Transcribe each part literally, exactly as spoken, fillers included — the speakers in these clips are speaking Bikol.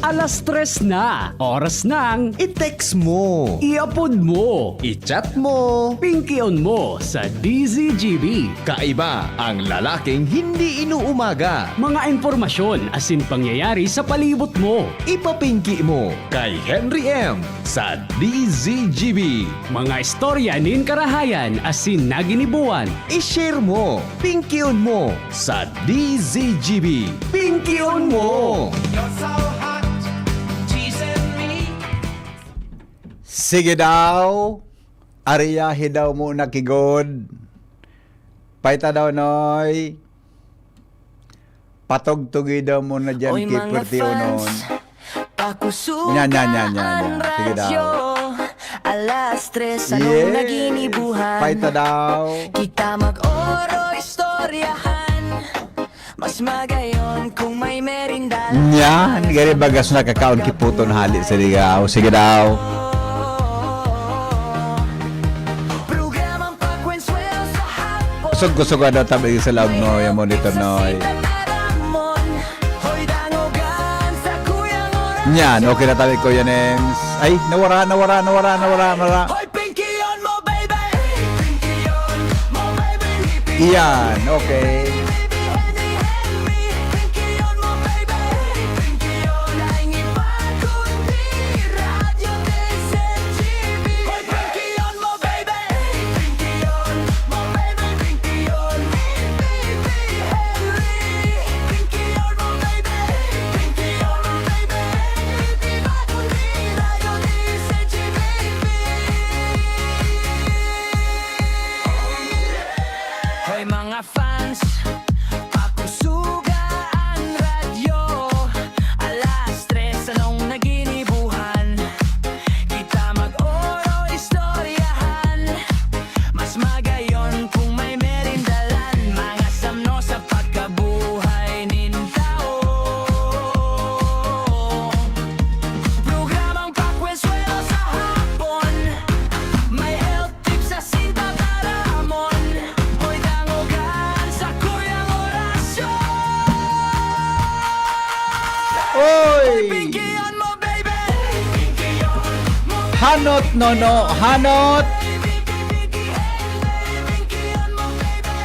Alas tres na, oras ng i-text mo, i-upload mo, i-chat mo, pingkion mo sa D Z G B. Kaiba ang lalaking hindi inuumaga. Mga impormasyon asin pangyayari sa palibot mo. Ipapingki mo kay Henry M sa D Z G B. Mga istorya nin karahayan asin naginibuan. I-share mo, pingkion mo sa D Z G B. Pingkion mo! You're so hot, teasing me. Sige daw, ariyahi daw mo nakigod. Paita daw, Noy. Patugtugi daw mo na dyan Oy, ki mga Puerto Unon. Fans, pakusuga Nya, nya, nya, nya, nya. Sige daw. Radyo. Alas tres, anong Yes. naginibuhan? Paita daw. Kita mag-oro, istoryahan. Mas magayon kung may merindalan. Yan, gari bagas nakakaon ki puton hali sa ligaw. Sige daw. Programang Pakwensuelo sa hapon. Kusog-kusog daw tabi sa laog mo, yung monitor, Noy. Sa Sita Taramon. Hoy, dangogan sa kuyang oras. Yan, okay na tabi, Kuya Nems. Ay, nawara, nawara, nawara, nawara, nawara. Hoy, pingkion mo, baby. Pingkion mo, baby. Iyan, okay. Hoy, mga fans, pakusuga an radyo. Alas tres, anong naginibuhan? Kita mag-oro, istoryahan. Mas magayon kung may merindalan. Mga samno sa pagkabuhay nin tao. Programang Pakwensuelo sa hapon. May health tips sa Sita Taramon. Hoy, dangogan sa Kuyang Orasyon. Oy! Pingkion mo, baby. Pingkion mo, baby. Hanot, nono, hanot. Pingkion mo, baby.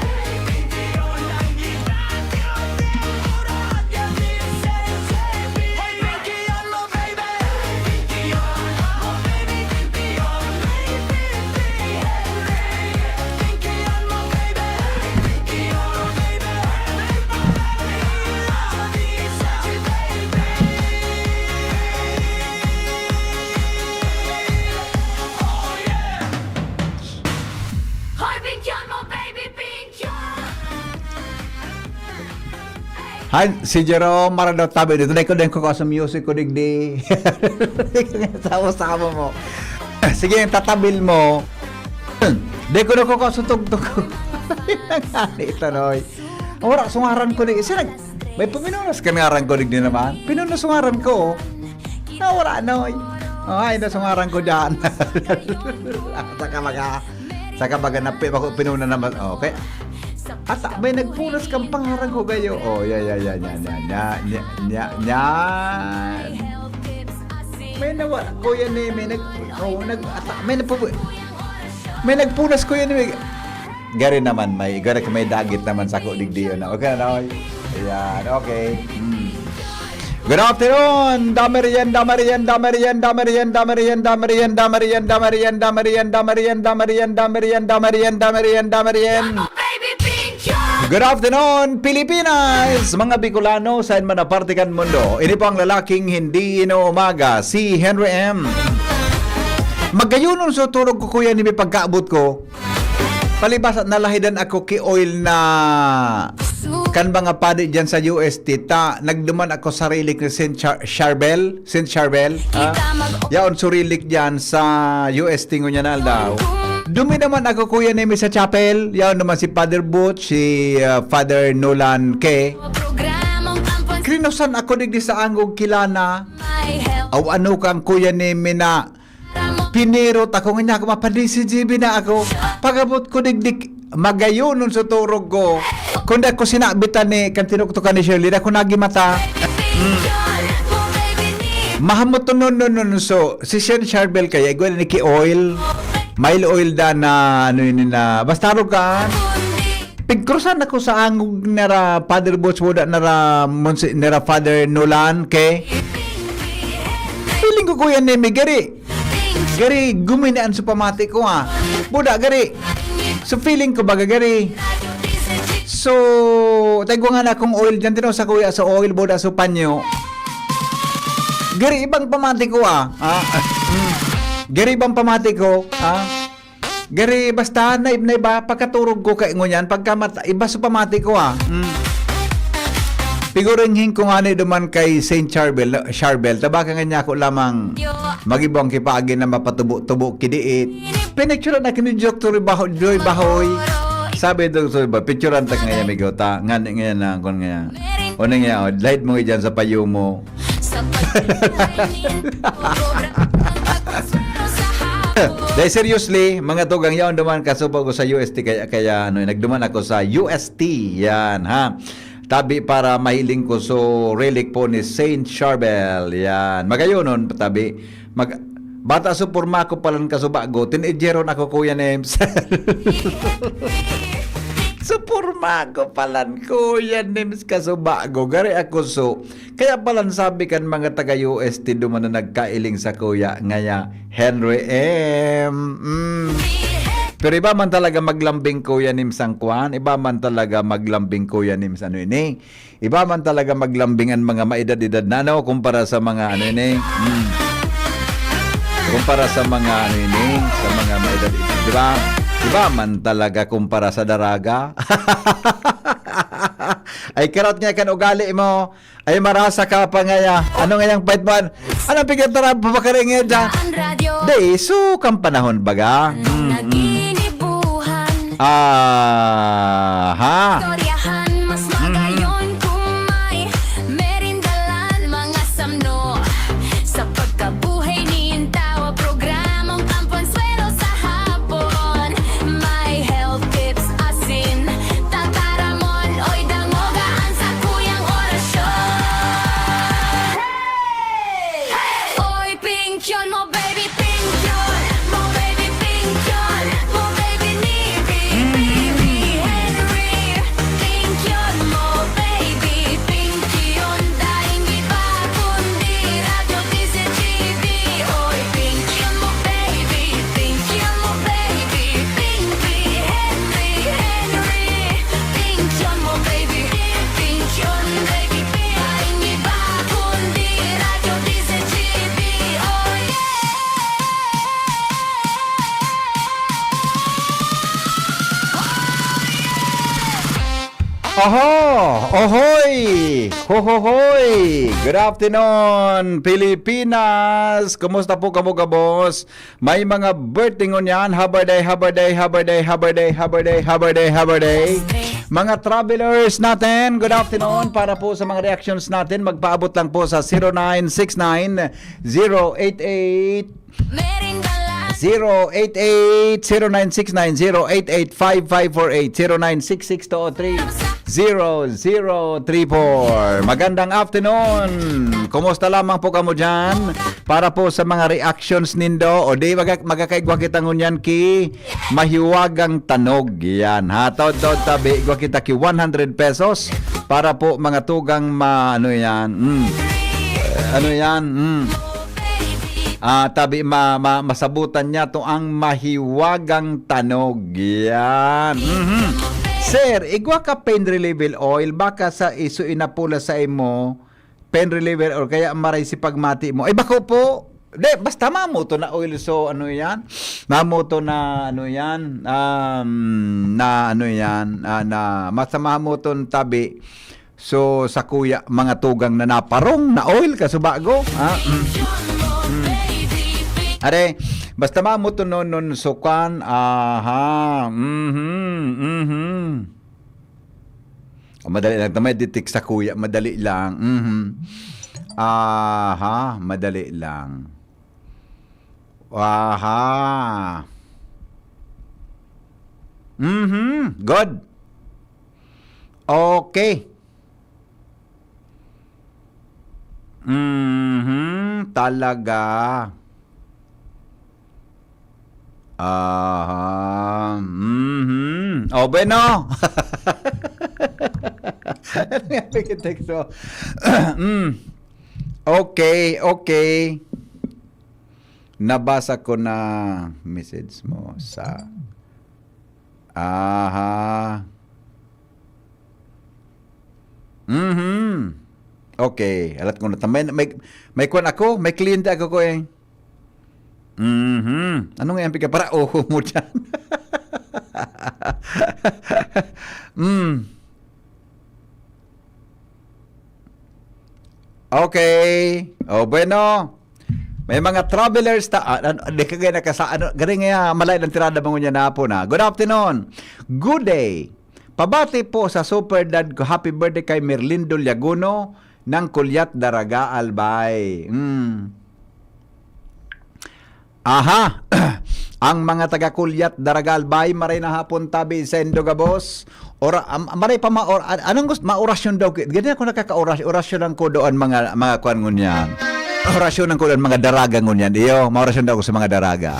Hoy, pingkion mo, baby, pingkion! Han, si Jerome, mara daw tabi dito. Dahil ko, dahil ko sa music ko, digdi. Sama-sama mo. Sige, yung tatabil mo. Dahil ko na ko kasutog-tog. Ito, Noy. Ora, sungaran ko ni, isa nag-, may puminunas ka ngaran ko, digdi naman. Pinunas sungaran ko, oh. Nawara, Noy. Oh, ay, nasungaran ko dyan. Saka baga, saka baga na pi-, ako pinuna naman. Okay. Ata, may nagpunas kang pangaran ko kayo. Oh, ya, ya, ya, ya, ya, ya, ya, ya, ya. May nawa-, Kuya Neme, nag-, oh, nag-, ata, may napu-, may nagpunas, Kuya Neme. Gari naman, may, gari ka may dagit naman sa ko, digdiyon na. Okay na, oy. Ayan, okay. Hmm. Good afternoon! Damarian, damarian, damarian, damarian, damarian, damarian, damarian, damarian, damarian, damarian, damarian, damarian, damarian, damarian, damarian, damarian, damarian. Baby Pink Joy! Good afternoon, Pilipinas! Mga Bicolano, saan man na parte kan mundo. Ini po ang lalaking hindi inuumaga, si Henry M. Magayonon sa tulog ko, kuya, ni may pagkaabot ko. Palibasa, nalahidan ako ki oil na kan mga padi dyan sa U S T, ta nagduman ako sa relic ni Saint Char-, Charbel, Saint Charbel, ha? Yaon su relic dyan sa U S T ngunyan na aldaw. Dumi naman ako, kuya, nimi sa chapel. Yaon naman si Father Butch, si, ah, Father Nolan Ke. Krinusan ako digdi sa angog kilana. Aw, ano kang kuya nimi na Pinirot ako, nga niya ako, mapa-D C G B na ako. Pag-abot ko digdi, magayonon sa turog ko. Kundi ako sinabitan ni, kan tinuktukan ni Shirley, ako nagimata. Mm. Mahamot to, no, no, no, no. So, si Sir Charbel kaya, igwa ni ki oil. Mild oil da na, ano yun na, basta ro ka. Pigkrusan ako sa angog nara Father Butch, wala nara, Monsi-, nara Father Nolan, ke? Feeling ko, Kuya Nemi, gari. Gari, gumini an supamati ko, ah. Buda, gari. So, feeling ko, baga, gari. So, tagwa nga na akong oil dyan, tinaw sa kuya sa oil, buda sa panyo. Gari, ibang pamati ko, ah. Ah, mm. Gari, ibang pamati ko, ah. Gari, basta na, na iba, pagkaturog ko kay ngunyan, pagka mata, iba sa pamati ko, ah. Mm. Piguringhing ko nga ni duman kay Saint Charbel, Charbel, tabaka nga niya ako lamang magibong kipaagi na mapatubo-tubo kidiit. Pinicture na kini Doktor Baho-, Joy Bahoy. Sabi Doktor Bahoy, "Picturean ta ngayon, amigo, ta." Nga, nga na, kung nga. O na nga, oh, lahid mo dyan sa payo mo. Sa pagkain, cobra ang pagkaswero sa hapon. Dahil seriously, mga tugang, yaon duman kasubo ko sa U S T, kaya, kaya ano, nagduman ako sa U S T, yan, ha. Tabi para mahiling ko, so, relic po ni Saint Charbel, yan. Magayon nun, tabi. Mag-, bata so porma ko palan kasubago, teenageron ako, Kuya Nems. So porma ko palan, Kuya Nems, kasubago. Gari ako so. Kaya palan sabi kan mga taga U S T duman na nagkailing sa kuya, ngaya, Henry M. Mm. Pero iba man talaga maglambing, Kuya Nems, ang kwan. Iba man talaga maglambing, Kuya Nems, ano ini? Iba man talaga maglambing an mga maedad-edad na, ano, kumpara sa mga, ano ini, hmm. Kumpara sa mga, ano ini, sa mga maedad-edad, di ba? Iba man talaga kumpara sa daraga. Ay, karot nga kan ugali mo. Ay, marasa ka pa ngaya. Ano ngayang pait mo? Anong pigil tara, pabakari nga dyan? Daan Radyo. Di, so, kang panahon baga. Ang Mm, mm. naginibuhan. Aha. Istoryahan mas Mm. magayon kung may merindalan, mga samno. Sa pagkabuhay ni Intawa, programang Kampuan Swero sa hapon. May health tips, asin, tataramon, oy, dangoga, an sakuyang orasyon. Oy, pingkyon mo, baby, pingkyon mo, baby, pingkyon mo, baby, ni Bibi Henry. Pingkyon mo, baby, pingkyon, daing iba kundi Radyo D Z G B. Oy, pingkyon mo, baby, pingkyon mo, baby, Pingki, Henry, Henry. Pingkyon mo, baby, pingkyon, baby, daing iba kundi Radyo D Z G B. Oh, yeah! Oh, yeah! Oho! Ohoy! Hohohoy! Good afternoon, Pilipinas! Kumusta po kamo, gabos? May mga birthday ngunyan, habar day, habar day, habar day, habar day, habar day, habar day, habar day. Mga travelers natin, good afternoon. Para po sa mga reactions natin, magpaabot lang po sa zero nine six nine, zero eight eight, Merindalan. Zero eight eight, zero nine six nine, zero eight eight, five five four eight, zero nine six six two oh three, zero zero three four. Magandang afternoon. Kumusta lamang po kamo dyan? Para po sa mga reactions nindo, o di, maga-, magakaigwa kita ngunyan ki Mahiwagang Tanog. Yan, ha? Taod-taod tabi, igwa kita ki one hundred pesos para po mga tugang ma-, ano yan? Mm. Ano yan? Mm. Ah, tabi ma-, ma-, masabutan niya to ang Mahiwagang Tanog. Yan. Mhm. Sir, igwa ka pain reliever oil, baka sa iso inapula sa imo, pain reliever or kaya maray si pagmati mo. Ay, bako po. Di, basta mamoto na oil. So, ano yan? Mamoto na, ano yan? Um, na, ano yan? Ah, na, basta mamoton tabi. So, sa kuya, mga tugang na naparong na oil, kasubago. Ha? Mm. Mm. Are, basta mamoto nun, nun sukan. Aha. Mhm. Mhm. O, madali lang. Tamay ditik sa kuya. Madali lang. Mhm. Aha. Madali lang. Aha. Mhm. Good. Okay. Mhm. talaga. Aha. Mhm. O, bueno. Ano nga ba yung text mo? Mm. Okay, okay. Nabasa ko na message mo sa... Aha. Mhm. Okay, alat ko na ta-, may, may, may kwan ako, may kliyente ako ko eh. Mhm. Ano nga yung pika-, para oho mo dyan? Mm. Okay. O, bueno. May mga travelers ta, ah, ano, di ka gaya nakasa-, ano, gari nga, malay ng tirada mo ngunyan na po na. Good afternoon. Good day. Pabati po sa super dad ko. Happy birthday kay Merlindo Liaguno ng Kulyat, Daraga, Albay. Hmm. Aha. Ang mga taga Kulyat, Daraga, Albay, maray na hapon tabi sa indo gabos. Ora-, am-, maray pa ma-, or-, an-, anong gusto, maorasyon daw ki-, ganyan ako nakakaoras-, orasyon lang ko doon mga, mga kwan ngunyan. Orasyon lang ko doon mga daraga ngunyan. Iyo, maorasyon daw ako sa mga daraga.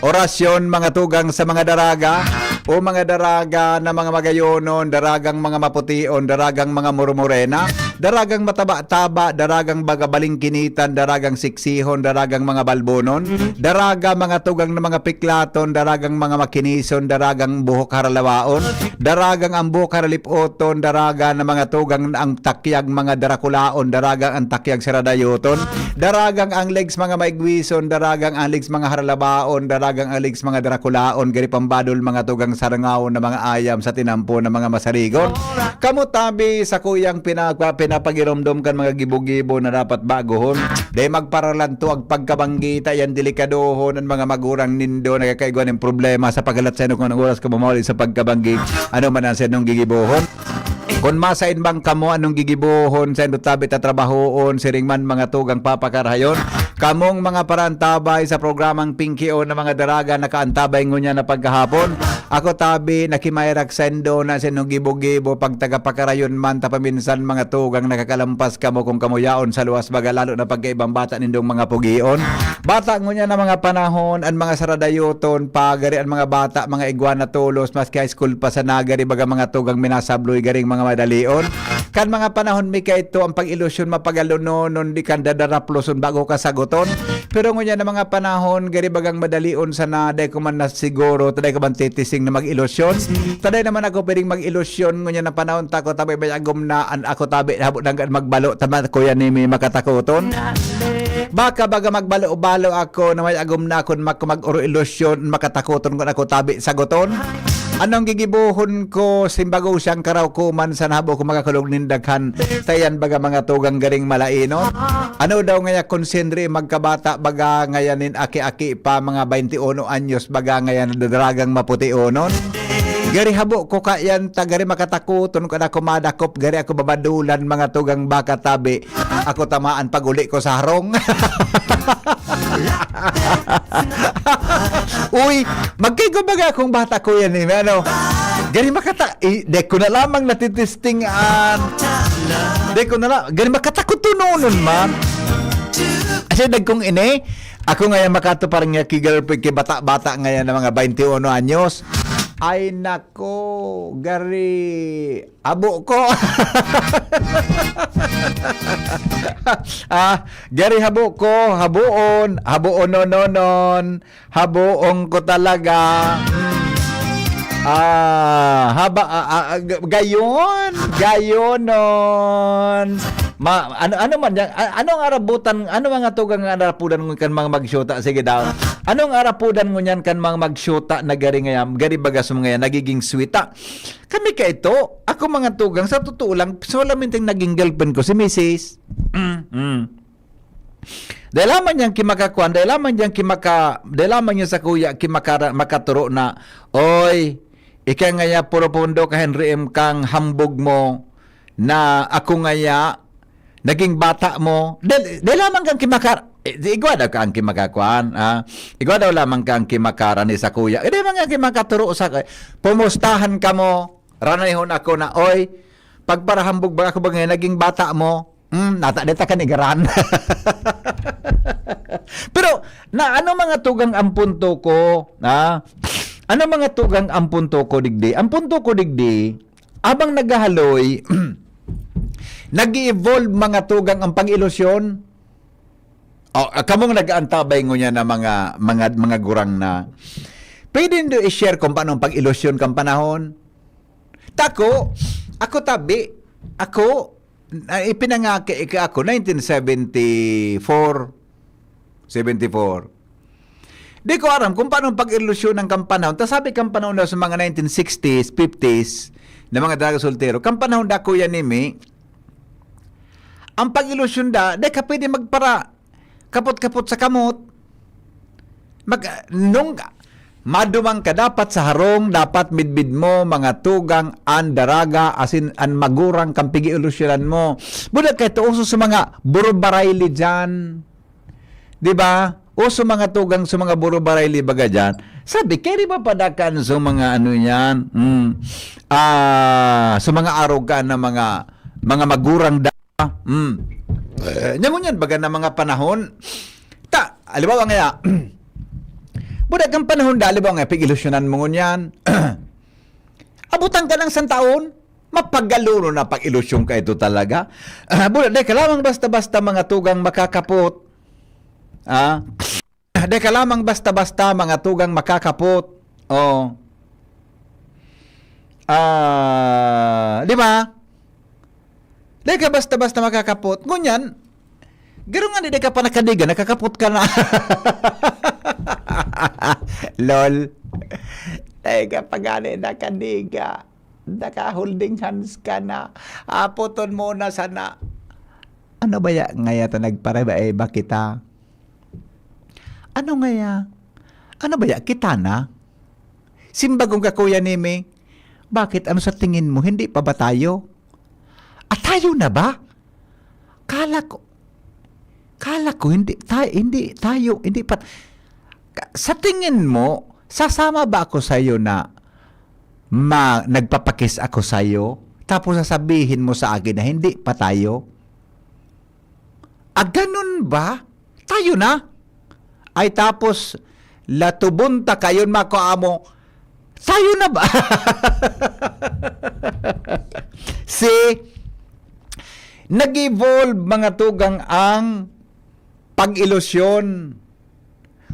Orasyon, mga tugang sa mga daraga, o mga daraga na mga magayonon, daragang mga mapution, daragang mga murmurena, daragang mataba-taba, daragang baga balingkinitan, daragang siksihon, daragang mga balbonon, daraga mga tugang na mga piklaton, daragang mga makinison, daragang buhok haralawaon, daragang ang buhok haralipoton, daraga na mga tugang na ang takyag mga darakulaon, daragang ang takyag saradayoton, daragang ang legs mga maigwison, daragang ang legs mga haralabaon, daragang ang legs mga darakulaon, gari pambadol mga tugang sarangawon na mga ayam sa tinampo na mga masarigon. Kamo tabi sa kuyang pinapa-, pinapagiromdom kan mga gibo-gibo na dapat baguhon. Dai magparalanto ang pagkabanggi ta yan delikadohon an mga magurang nindo nakakaigwa nin problema sa paghalat sa inong oras kamo mauli sa pagkabanggi. Ano man ang sa inong gigibohon? Kun masain bang kamo anong gigibohon sa indo tabi ta trabahoon, siring man mga tugang papakarahayon, kamong mga parantabay sa programang Pinkion na mga daraga nakaantabay ngunyan na pagkahapon. Ako tabi, nakimaherak saindo na sinong gibo-gibo, pag taga-Pakarayon man ta paminsan mga tugang nakakalampas kamo kun kamo yaon sa luwas baga lalo na pagkaibang bata nindong mga pugion. Bata ngunyan na mga panahon, an mga saradayoton pa, gari an mga bata, mga igwa na tolos, maski high school pa sana, gari baga mga tugang minasabloy, garing mga madalion. Kan mga panahon mi kaito, ang pag-ilusyon mapagalononon, di kan dadaraploson bago ka sagoton. Pero ngunyan na mga panahon, gari bagang madalion sana, dai ko man na siguro, ta dai ko man titising na mag-ilusyon. Ta dai naman ako pwedeng mag-ilusyon, ngunyan na panahon ta ko tabi may agom na, an ako tabi, habo nang magbalo, tama, kuya ni mi makatakoton. Baka baga magbalo-balo ako na may agom na akon mak-, mag-oro ilusyon, makatakoton kun ako tabi sagoton. Anong gigibohon ko, simbago siyang karawkuman, sana habo ko makakulog nin daghan, tayan baga mga tugang garing malainon. Ano daw ngaya kun sinri magkabata, baga ngaya nin aki-aki pa, mga baynte uno anyos, baga ngaya nadadaragang maputionon. Gari habo ko kayan, ta gari makatakoton ko na kumadakop, gari ako babadulan, mga tugang baka tabi. Ako tamaan pag-uli ko sa harong. Uy, magkaigo baga akong bata ko yan eh. Ano? Gari makata-, eh, dai ko na lamang natitestingan. Dai ko na la-, gari makatakotononon man. Kasi dagkong ini, ako ngayon makatupar niya ki girlfriend, ki bata-bata ngayon na mga baynte uno anyos. Ay, nako, gari, abo ko. Ah, gari habo ko, haboon, haboon, no, no, non. Haboon ko talaga. Mm. Ah, haba, ah, ah, ah, g-, gayon, gayonon. Ma-, ano, ano man yan? A-, ano ang arabutan, ano mga tugang nga arapudan ngun kan mga magsyota? Sige daw. Ano ang arapudan ngunyan kan mga magsyota na gari ngayan, gari bagas mo ngayan, nagiging swita? Kami ka ito, ako mga tugang, sa totoo lang, solamente naging girlfriend ko, si misis. Mm, mm. Dai lamang niyang kimakakuan, dai lamang niyang kimaka-, dai lamang niya sa kuya kimaka-, makaturo na, "Oy, ika ngaya puro pundo ka, Henry M. kang hambog mo na ako ngaya naging bata mo." Dai, dai lamang kang kimakar-, eh, di igwa daw ka ang kimakakuan, ah. Igwa daw lamang ka ang kimakarani sa kuya. Eh, dai man nga kimakaturo sa, pumustahan ka mo, ranayhon ako na, "Oy, pagparahambog ba ako ba ngayon naging bata mo?" Hmm, nata deta ka ni Garan. Na ano mga tugang ang punto ko, ha? Ano mga tugang ang punto ko digdi? Ang punto ko digdi, abang naghahaloy, nag-i-evolve mga tugang ang pag-ilusyon. O, kamong nag-aantabay ngunyan na mga, mga, mga gurang na. Pwede nindo i-share kung paano ang pag-ilusyon kan panahon? Tako, ako tabi, ako, ah, ipinangaki ka ako, nineteen seventy-four, seventy-four. Di ko aram kung paano ang pag-ilusyon ng kampanahon. Ta sabi kampanahon daw sa mga nineteen sixties, fifties, na mga dalaga soltero. Kampanahon da, Kuya Nimi, ang pag-ilusyon da, di ka pwede magpara kapot-kapot sa kamot. Mag, nung madumang ka dapat sa harong, dapat midbid mo, mga tugang, an daraga, asin an magurang kan pig-iilusyonan mo. Buda kay to, uso sa mga burubarayli dyan. Di ba? Uso mga tugang sa mga burubarayli baga dyan. Sabi, kaya di ba padakan sa mga ano yan? Mm. Ah, sa mga arog ka na mga, mga magurang da. Mm. Eh, nya ngunyan, baga na mga panahon. Ta, alibawa nga, buda kang panahon da, alibawa nga, pig-ilusyonan mo ngunyan. Abutan ka ng isang taon, mapagalono na pag-ilusyon ka ito talaga. Ah, buda, di ka lamang basta-basta mga tugang makakapot. Ah, di ka lamang basta-basta mga tugang makakapot. Oh. Ah, di ba? Di ka basta-basta makakapot. Ngunyan, garo nga di ka pa nakadiga, nakakapot ka na. Lol. Di ka pa gani nakadiga. Naka-holding hands ka na. Apoton mo na sana. Ano ba ya ngaya ta nagparaiba-iba kita? Ano ngaya? Ano ba ya kita na? Simbagong ka, Kuya Neme, bakit ano sa tingin mo, hindi pa ba tayo? At tayo na ba? Kala ko, kala ko hindi tayo, hindi tayo, hindi pa. Ka- Sa tingin mo, sasama ba ako sa'yo na ma, nagpapakiss ako sa'yo? Tapos sasabihin mo sa akin na hindi pa tayo? Ah, ganun ba? Tayo na? Ay tapos, latubon ta kayon, mako amo, tayo na ba? Si, nag-evolve mga tugang ang pag-ilusyon.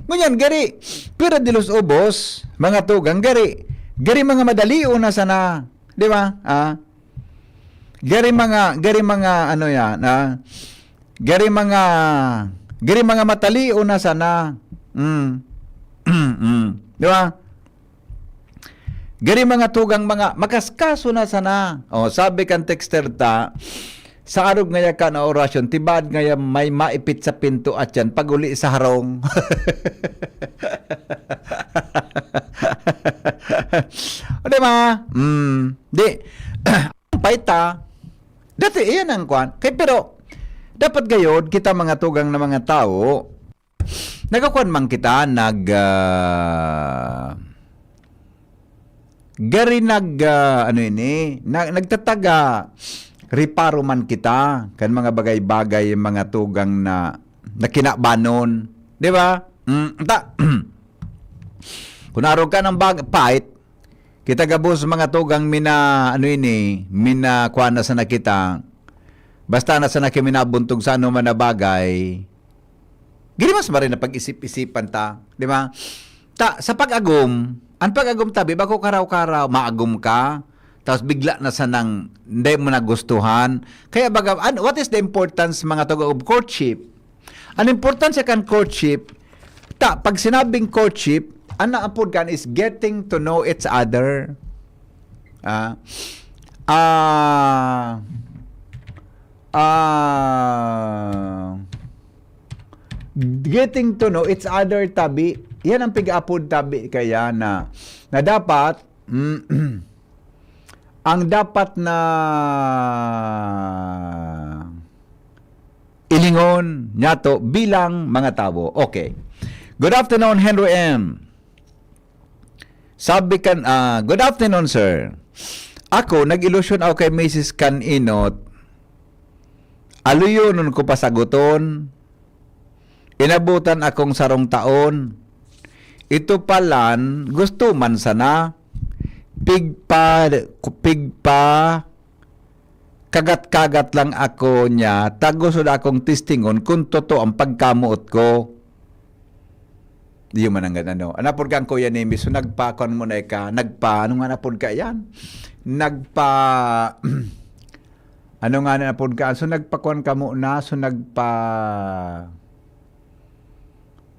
Ngunyan, gari, pero dilos ubos, mga tugang, gari, gari mga madalion na sana, di ba? Ah? Gari mga, gari mga, ano yan, ah? Gari mga, gari mga matalion na sana. Mm. Mm. Di ba? Gari mga tugang mga makaskaso na sana. O, sabi kan texter ta, sa arog ngaya kan orasyon, tibaad ngaya may maipit sa pinto at yan, pag-uli sa harong. O, di ba? Mm. Di, ang paita, dati, iyan ang kwan. Kay, pero, dapat gayod, kita mga tugang na mga tao, nagkakuan man kita, nag, ah, gari nag, ah, ano ini, na, nagtataga reparo man kita kan mga bagay-bagay, mga tugang na, na kinabanon, di ba? Mm, ta, kung arog ka ng bag, fight, kita gabos mga tugang mina, ano ini, mina, kuha na sana kita, basta na sana kami nabuntog sa ano man na bagay, ginimas ba rin na pag-isip-isipan ta, di ba? Ta, sa pag-agom, ang pag-agom tabi, bako karaw-karaw, maagom ka, tapos bigla na sanang hindi mo nagustuhan. Kaya baga, an, what is the importance, mga tugang, of courtship? Ang importansya kan courtship, ta, pag sinabing courtship, ang naapod kan is getting to know each other. Ah, ah, ah, getting to know each other, tabi. Yan ang pig-apod, tabi, kaya na, na dapat, mm, ang dapat na ilingon nyato bilang mga tawo. Okay. Good afternoon, Henry M. Sabi kan, ah, good afternoon, sir. Ako, nag-ilusyon ako kay misis kan inot. Aluyonon ko pasaguton. Inabutan akong sarong taon. Ito palan, gusto man sana. Pigpa, pigpa, kagat-kagat lang ako niya, ta gusto na akong testingon kung totoo ang pagkamoot ko. Di man ang ano. Anapod ka ang Kuya Nemi, so nagpa-, kuwan mo na ka, nagpa-, ano nga napod ka yan? Nagpa-, ano nga napod ka? So nagpa-, kuwan ka muna, so nagpa-,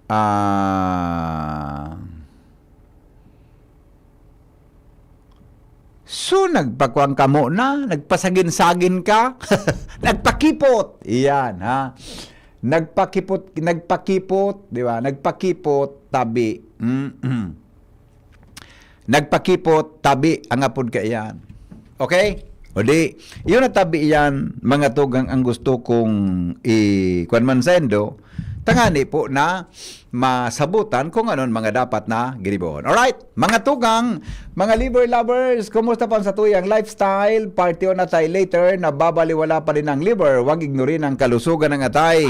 ah, so nagpakuwan ka muna, nagpasagin-sagin ka, nagpakipot. Iyan, ha? Nagpakipot, nagpakipot, di ba? Nagpakipot, tabi. Mm-mm. Nagpakipot, tabi ang apod kaiyan. Okay? O di, yun ang tabi iyan, mga tugang, ang gusto kong i-, kwan man sendo, tangani po na masabutan kung anon mga dapat na ginibohon. Alright, mga tugang, mga liver lovers, kumusta pa ang satuyang lifestyle? Party on na tayo later, nababaliwala pa rin ang liver. Huwag ignorin ang kalusugan ng atay.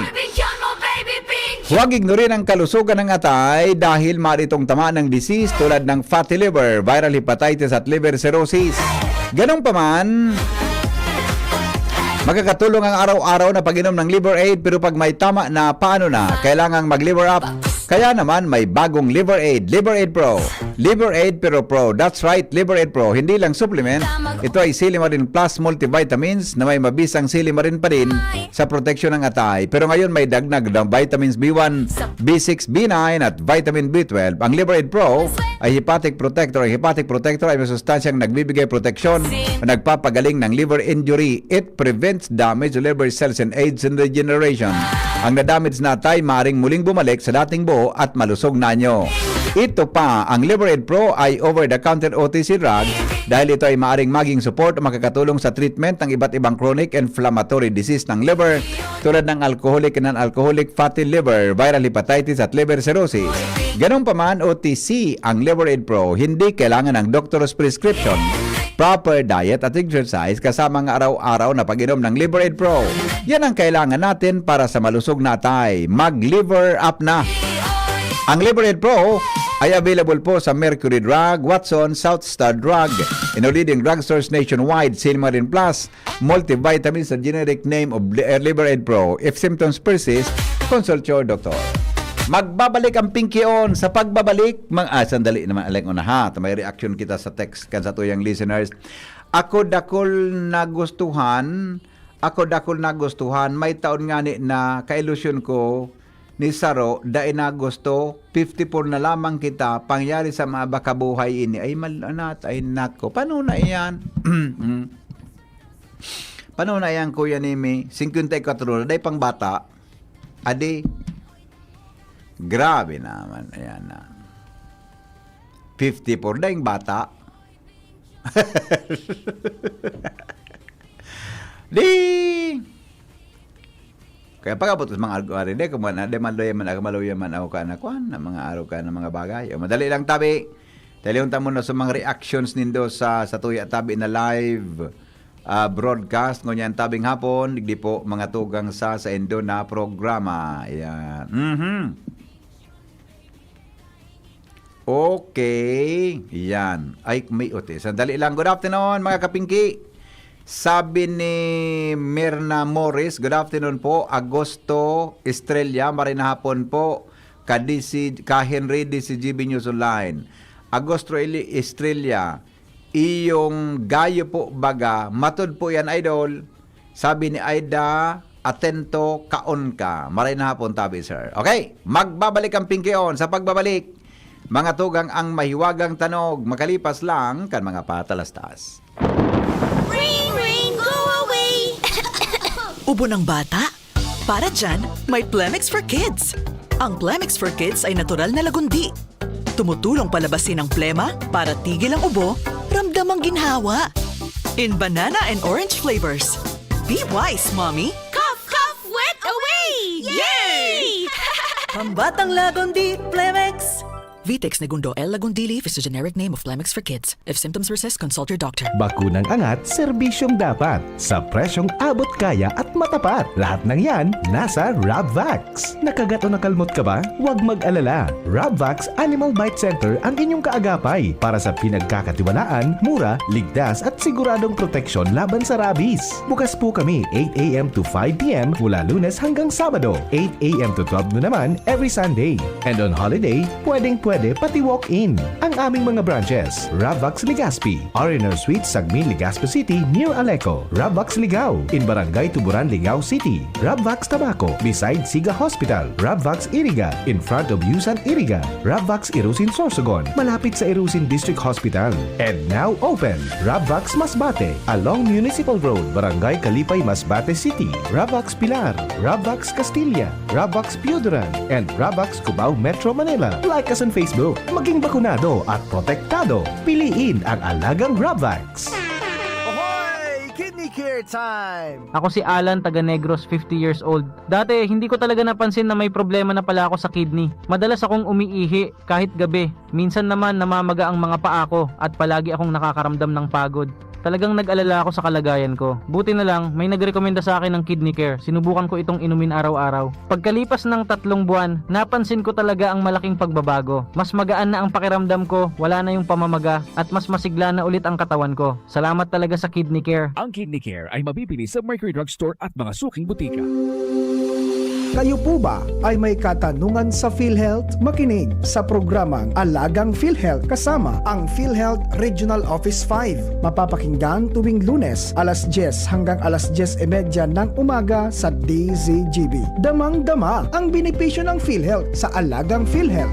Huwag ignorin ang kalusugan ng atay dahil maritong tama ng disease tulad ng fatty liver, viral hepatitis at liver cirrhosis. Ganun pa man, makakatulong ang araw-araw na pag-inom ng Liver Aid, pero pag may tama na, paano na? Kailangang mag-liver up. Kaya naman, may bagong Liver Aid, Liver Aid Pro. Liver Aid Pero Pro. That's right, Liver Aid Pro. Hindi lang supplement, ito ay Silimarin Plus multivitamins na may mabisang silimarin pa rin sa proteksyon ng atay. Pero ngayon may dagnag ng vitamins B one, B six, B nine at vitamin B twelve. Ang Liver Aid Pro ay hepatic protector. Ang hepatic protector ay may sustansyang nagbibigay proteksyon o nagpapagaling ng liver injury. It prevents damage to liver cells and aids in regeneration. Ang na-damage na atay maring muling bumalik sa dating buo at malusog na anyo. Ito pa, ang Liver Aid Pro ay over-the-counter O T C drug dahil ito ay maaring maging support o makakatulong sa treatment ng iba't ibang chronic inflammatory disease ng liver tulad ng alcoholic and non-alcoholic fatty liver, viral hepatitis at liver cirrhosis. Ganun pa man, O T C ang Liver Aid Pro, hindi kailangan ng doctor's prescription. Proper diet at exercise kasama ang araw-araw na pag-inom ng Liver Aid Pro. Yan ang kailangan natin para sa malusog na atay. Mag-liver up na! Ang Liver Aid Pro ay available po sa Mercury Drug, Watson, South Star Drug, in all leading drugstores nationwide, Silmarin Plus, multivitamins sa generic name of Li-, eh, Liver Aid Pro. If symptoms persist, consult your doctor. Magbabalik ang Pinky On. Sa pagbabalik, mang-, ah, sandali naman, aleng una ha. May reaction kita sa text kan satuyang listeners. Ako dakul nagustuhan, ako dakul nagustuhan, may taon ngani na kailusyon ko ni saro, dai na gusto, fifty-four na lamang kita, pangyari sa mga bakabuhay ini. Ay, mal-, anat, ay nako. Paano na iyan? Mm. Paano na iyan, Kuya Nimi? Singkwenta y kwatro na, dai pang bata. Adi, grabe naman. Ayan na. Fifty-four, daing bata. Di! Kaya pag-abot sa mga argo-ari, di, kung man, di maluya man, maluya man ako ka na, kwan, na mga araw ka na mga bagay. O, madali lang, tabi. Talihon ta muna sa mga reactions nindo sa, sa tuya tabi na live, ah, broadcast. Ngunyan tabing hapon, digdi po mga tugang sa, sa indo na programa. Ayan. Mhm. Okay. Yan. Ay, may uti. Sandali lang. Good afternoon, mga kapingki. Sabi ni Mirna Morris, "Good afternoon po, Agosto Estrella. Maray na hapon po, ka D C, ka Henry, D C G B News Online." Agosto Eli-, Estrella, iyong gayo po baga, matod po yan, idol. Sabi ni Aida, "Atento, kaon ka." Maray na hapon, tabi, sir. Okay, magbabalik ang Pinky On. Sa pagbabalik, mga tugang, ang mahiwagang tanog, makalipas lang kan mga patalastas. Ring, ring, go away! Ubo ng bata? Para dyan, may Plemex for Kids. Ang Plemex for Kids ay natural na lagundi. Tumutulong palabasin ang plema para tigil ang ubo, ramdam ang ginhawa. In banana and orange flavors. Be wise, mommy! Cough, cough, wet away! Yay! Pambatang lagundi, Plemex! Vitex Negundo L. Lagundili is a generic name of Flemix for kids. If symptoms persist, consult your doctor. Bakunang angat, serbisyong dapat. Sa presyong abot kaya at matapat. Lahat ng yan, nasa Rabvax. Nakagat o nakalmot ka ba? Huwag mag-alala. Rabvax Animal Bite Center ang inyong kaagapay para sa pinagkakatiwalaan, mura, ligtas at siguradong proteksyon laban sa rabies. Bukas po kami eight a.m. to five p.m. mula Lunes hanggang Sabado, eight a.m. to twelve noon naman every Sunday. And on holiday, pwedeng-pwede pati walk-in. Ang aming mga branches, Rabvax Legazpi, R and R Suite, Sagmin, Legazpi City, near Aleco, Rabvax Ligao, in Barangay Tuburan, Ligao City, Rabvax Tabaco, beside Siga Hospital, Rabvax Iriga, in front of Yusan Iriga, Rabvax Irusin Sorsogon, malapit sa Irusin District Hospital. And now open, Rabvax Masbate, along Municipal Road, Barangay Kalipay, Masbate City, Rabvax Pilar, Rabvax Castilla, Rabvax Pioduran, and Rabvax Cubao, Metro Manila. Like us on Facebook. Maging bakunado at protektado. Piliin ang alagang Rabvax. Ahoy! Kidney Care Time! Ako si Alan, taga Negros, fifty years old. Dati, hindi ko talaga napansin na may problema na pala ako sa kidney. Madalas akong umiihi kahit gabi. Minsan naman namamaga ang mga paa ko at palagi akong nakakaramdam ng pagod. Talagang nag-alala ako sa kalagayan ko. Buti na lang, may nagrekomenda sa akin ng Kidney Care. Sinubukan ko itong inumin araw-araw. Pagkalipas ng tatlong buwan, napansin ko talaga ang malaking pagbabago. Mas magaan na ang pakiramdam ko, wala na yung pamamaga, at mas masigla na ulit ang katawan ko. Salamat talaga sa Kidney Care. Ang Kidney Care ay mabibili sa Mercury Drug Store at mga suking butika. Kayo po ba ay may katanungan sa PhilHealth? Makinig sa programang Alagang PhilHealth kasama ang PhilHealth Regional Office five. Mapapakinggan tuwing Lunes, alas dyes hanggang alas dyes y media ng umaga sa D Z G B. Damang-dama ang benepisyo ng PhilHealth sa Alagang PhilHealth.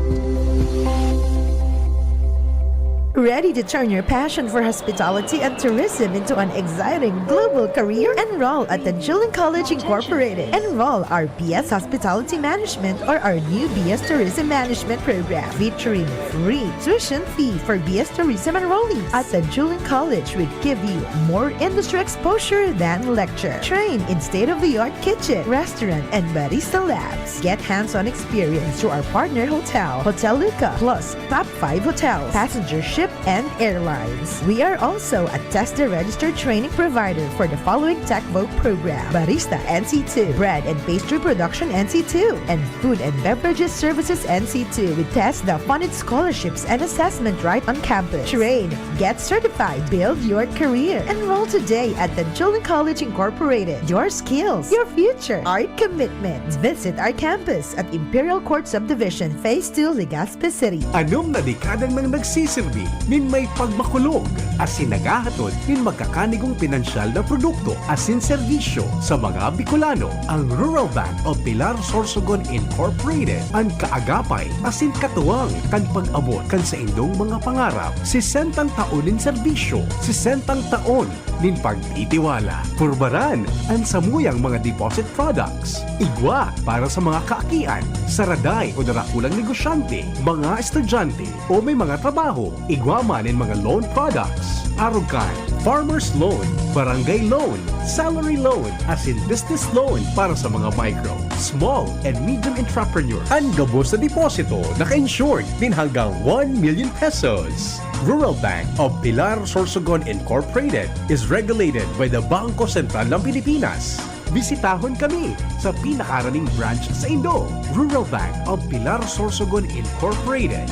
Ready to turn your passion for hospitality and tourism into an exciting global career? Enroll at Tanjuling College Incorporated. Enroll our B S Hospitality Management or our new B S Tourism Management program featuring free tuition fee for B S Tourism enrollees. At Tanjuling College, we give you more industry exposure than lecture. Train in state-of-the-art kitchen, restaurant, and barista labs. Get hands-on experience through our partner hotel, Hotel Luca, plus top five hotels, passenger ship, and airlines. We are also a TESDA registered training provider for the following Tech Voc program: Barista N C two, Bread and Pastry Production N C two, and Food and Beverages Services N C two with TESDA funded scholarships and assessment right on campus. Train, get certified, build your career. Enroll today at Tanjuling College Incorporated. Your skills, your future, our commitment. Visit our campus at Imperial Court Subdivision, Phase two, Legazpi City. Anom na dekada nang nagsisirbi nin may pagmakulog asin naghahatod nin magkakanigong pinansyal na produkto asin serbisyo sa mga Bicolano. Ang Rural Bank of Pilar Sorsogon Incorporated an kaagapay asin katuwang kan pag-abot kan saindong mga pangarap. Sesentang taon nin serbisyo, sesentang taon nin pagtitiwala. Purbaran an samuyang mga deposit products. Igwa para sa mga kaakian, saraday o darakulang negosyante, mga estudyante, o may mga trabaho. Igwa man nin mga loan products. Arog kan farmer's loan, barangay loan, salary loan, asin business loan para sa mga micro, small, and medium entrepreneurs. An gabos na deposito naka-insured nin hanggang one million pesos. Rural Bank of Pilar Sorsogon Incorporated is regulated by the Bangko Sentral ng Pilipinas. Bisitahon kami sa pinakaraning branch saindo. Rural Bank of Pilar Sorsogon Incorporated.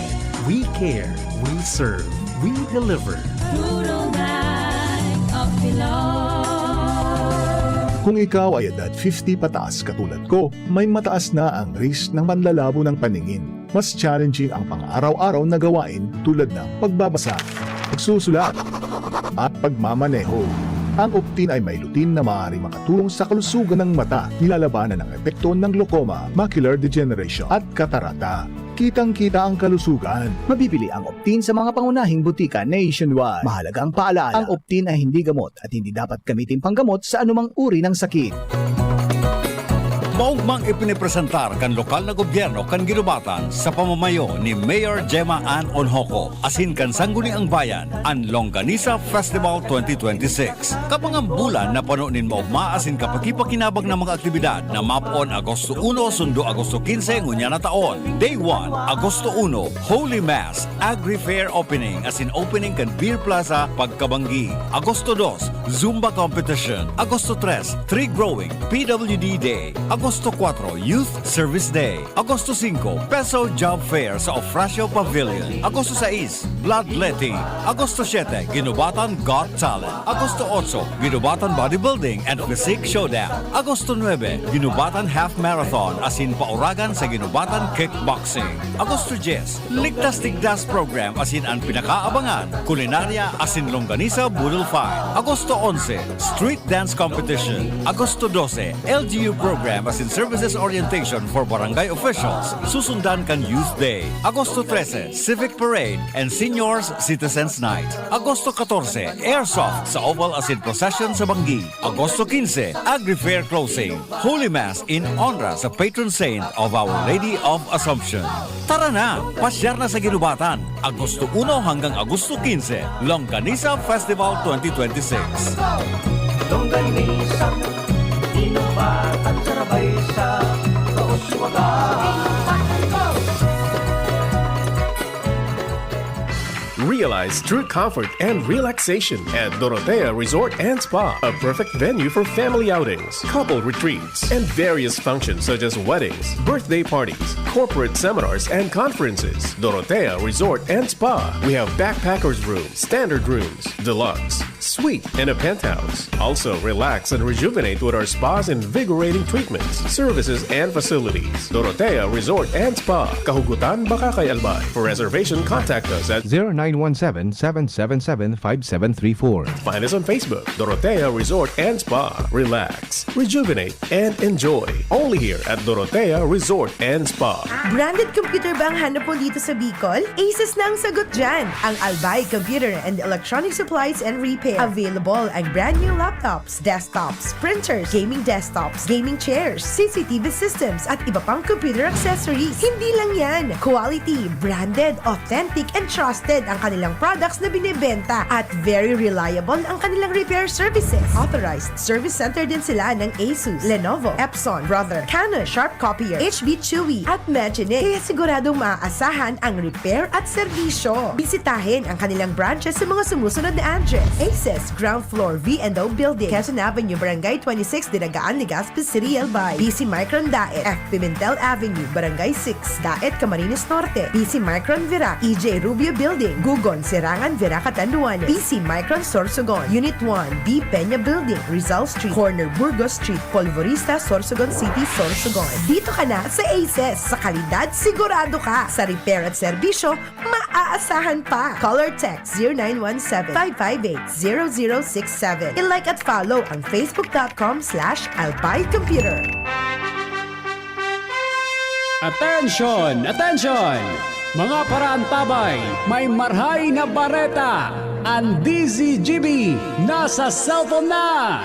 We care, we serve, we deliver. Rural Bank of Pilar. Kung ikaw ay edad fifty pataas katulad ko, may mataas na ang risk ng panlalabo ng paningin. Mas challenging ang pang-araw-araw na gawain tulad ng pagbabasa, pagsusulat, at pagmamaneho. Ang Optin ay may lutein na maaaring makatulong sa kalusugan ng mata, nilalabanan ang epekto ng glaucoma, macular degeneration, at katarata. Kitang-kita ang kalusugan. Mabibili ang Optin sa mga pangunahing butika nationwide. Mahalagang paalala, ang Optin ay hindi gamot at hindi dapat gamitin panggamot sa anumang uri ng sakit. Maong Mang ipinipresentar kan lokal na gobyerno kan Guinobatan sa pamamayo ni Mayor Gemma Ann Onhoco asin kan Sangguniang Bayan an Longganisa Festival twenty twenty-six. Kabangang bulan na pano nin maogma asin kapakipakinabang na mga aktibidad na mapon Agosto uno sundo Agosto quince ngunyan na taon. Day one, Agosto uno, Holy Mass, Agri Fair Opening asin opening kan Beer Plaza pagkabanggi. Agosto dos, Zumba Competition. Agosto tres, Tree Growing, P W D Day. Agosto kuwatro, Youth Service Day. Agosto singko, Peso Job Fair sa Ofracio Pavilion. Agosto sais, Bloodletting. Agosto siyete, Guinobatan Got Talent. Agosto otso, Guinobatan Bodybuilding and Physique Showdown. Agosto nuebe, Guinobatan Half Marathon asin pauragan sa Guinobatan Kickboxing. Agosto dyes, Ligtas Tigdas Program asin an pinakaabangan, Kulinarya asin Longganisa Boodle Fight. Agosto onse, Street Dance Competition. Agosto dose, L G U Program asin Services Orientation for Barangay Officials. Susundan kan Youth Day. Agosto trese, Civic Parade and Seniors Citizens Night. Agosto katorse, Airsoft sa Oval asin Procession sa Banggi. Agosto quince, Agri Fair Closing. Holy Mass in honra sa patron saint of Our Lady of Assumption. Tara na! Pasyar na sa Guinobatan, Agosto uno hanggang Agosto quince, Longganisa Festival twenty twenty-six. Longganisa, Guinobatan, sarabay sa Kauswagan. Realize true comfort and relaxation at Dorotea Resort and Spa, a perfect venue for family outings, couple retreats, and various functions such as weddings, birthday parties, corporate seminars, and conferences. Dorotea Resort and Spa. We have backpackers room, standard rooms, deluxe, suite, and a penthouse. Also, relax and rejuvenate with our spa's invigorating treatments, services, and facilities. Dorotea Resort and Spa, Kahugutan, Bacacay, Albay. For reservation, contact us at zero nine one seven, seven seven seven, five seven three four. Find us on Facebook, Dorotea Resort and Spa. Relax, rejuvenate, and enjoy. Only here at Dorotea Resort and Spa. Branded computer ba ang hanap mo dito sa Bicol? Asus na ang sagot dyan! Ang Albay Computer and Electronic Supplies and Repair. Available ang brand new laptops, desktops, printers, gaming desktops, gaming chairs, C C T V systems, at iba pang computer accessories. Hindi lang yan! Quality, branded, authentic, and trusted ang kanilang products na binebenta at very reliable ang kanilang repair services. Authorized service center din sila ng Asus, Lenovo, Epson, Brother, Canon, Sharp Copier, H B Chewy, at Magine. Kaya siguradong maaasahan ang repair at serbisyo. Bisitahin ang kanilang branches sa mga sumusunod na address: Aces, ground floor, V and O Building, Quezon Avenue, Barangay twenty-six, Dinagaan, Legazpi City, Albay. B C Micron Daet, F Pimentel Avenue, Barangay six, Daet, Camarines Norte. B C Micron Virac, E J Rubio Building, Gugon, Serangan, Virac, Catanduanes. B C Micron Sorsogon, Unit one, B Peña Building, Rizal Street, corner Burgos Street, Polvorista, Sorsogon City, Sorsogon. Dito ka na sa Aces. Sa kalidad, sigurado ka. Sa repair at serbisyo, maaasahan pa. Call or text zero nine one seven, five five eight, zero zero six seven. I-like at follow ang facebook dot com slash albay computer. Attention! Attention! Mga paraantabay, may marhay na bareta! An D Z G B nasa cellphone na!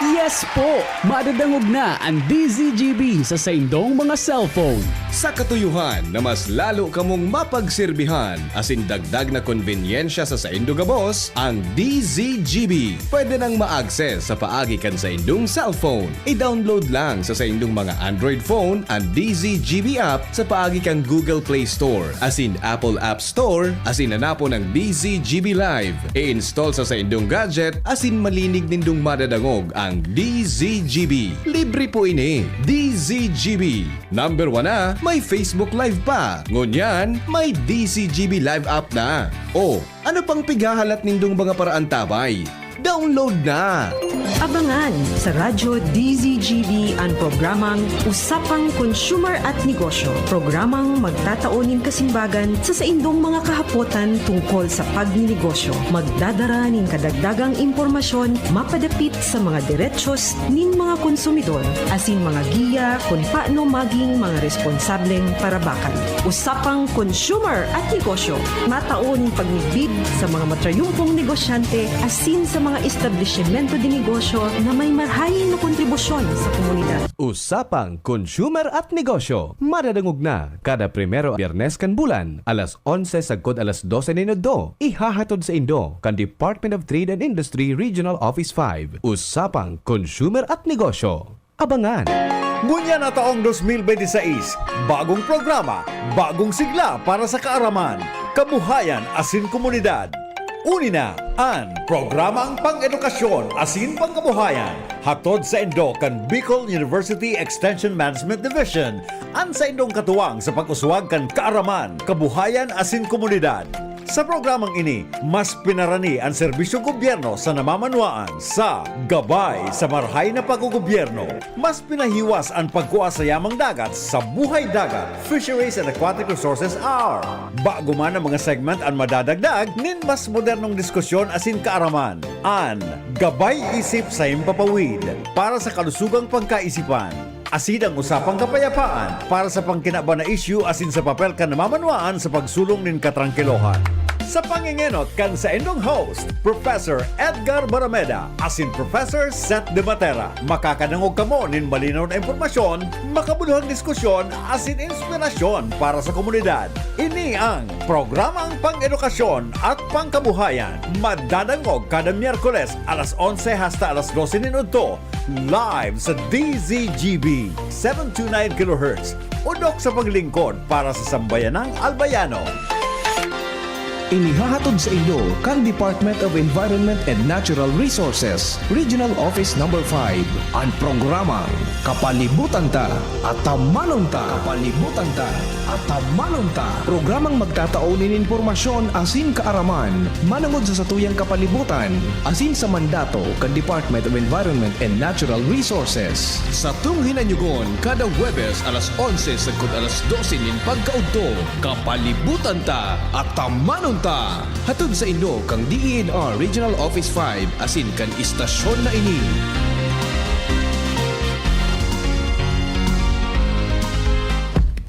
Yes po! Madadangog na an D Z G B sa saindong mga cellphone. Sa katuyohan na mas lalo kamong mapagserbihan asin dagdag na konbenyensya sa saindo gabos, ang D Z G B pwede nang ma-access sa paagi kan saindong cellphone. I-download lang sa saindong mga Android phone an D Z G B app sa paagi kan Google Play Store asin Apple App Store asin hanapon ang D Z G B Live. I-install sa saindong gadget asin malinig nindong madadangog ang D Z G B. Libre po ini. D Z G B. Number one na, may Facebook Live pa. Ngunyan, may D Z G B Live app na. O, ano pang pighahalat nindong mga paraantabay? Download na! Abangan sa Radyo D Z G B an programang Usapang Consumer at Negosyo. Programang magtatao nin kasimbagan sa saindong mga kahapotan tungkol sa pagninegosyo. Magdadara nin kadagdagang impormasyon mapadapit sa mga derechos nin mga konsumidor asin mga giya kun paano maging mga responsableng parabakan. Usapang Consumer at Negosyo, matao nin pagmidbid sa mga matrayumpong negosyante asin sa mga establisyemento de negosyo na may marhay na kontribusyon sa komunidad. Usapang Consumer at Negosyo, madadangog na kada primero Biyernes kan bulan, alas onse sagkod alas dose nin udto. Ihahatod sa indo kan Department of Trade and Industry Regional Office five. Usapang Consumer at Negosyo. Abangan! Ngunyan na taong dos mil bente seis, bagong programa, bagong sigla para sa kaaraman, kabuhayan asin komunidad. Uni na an Programang Pang-edukasyon asin Pangkabuhayan, hatod saindo kan Bicol University Extension Management Division, an saindong katuwang sa pag-uswag kan kaaraman, kabuhayan asin komunidad. Sa programang ini, mas pinarani an serbisyong gobyerno sa namamanwaan. Sa Gabay sa Marahay na Paggogobyerno, mas pinahiwas an pagkua sa yamang dagat sa Buhay Dagat, Fisheries and Aquatic Resources Hour. Bago man ang mga segment an madadagdag nin mas modernong diskusyon asin kaaraman. An Gabay Isip sa Himpapawid, para sa kalusugang pagkaisipan. Asin an Usapang Kapayapaan, para sa pangkinaban na isyu asin sa papel kan namamanwaan sa pagsulong nin katrangkilohan. Sa pangengenot kan saindong host, Professor Edgar Barameda asin Professor Seth De Matera, makakadangog kamo nin malinaw na impormasyon, makabuluhang diskusyon asin inspirasyon para sa komunidad. Ini ang Programang Pang-edukasyon at Pangkabuhayan, madadangog kada Miyerkules alas onse hasta alas dose nin udto, live sa D Z G B, seven two nine kilohertz, udok sa paglingkod para sa sambayanang Albayano. Inihahatod saindo kan Department of Environment and Natural Resources, Regional Office Number five, an programang Kapalibutan Ta, Atamanon Ta. Kapalibutan Ta, Atamanon Ta. Programang magtatao nin impormasyon asin kaaraman manongod sa satuyang kapalibutan asin sa mandato kan Department of Environment and Natural Resources. Satong hinanyogon kada Huwebes alas onse sagkod alas dose nin pagkaudto, Kapalibutan Ta, Atamanon Ta. Hatod saindo kan D E N R Regional Office five asin kan istasyon na ini.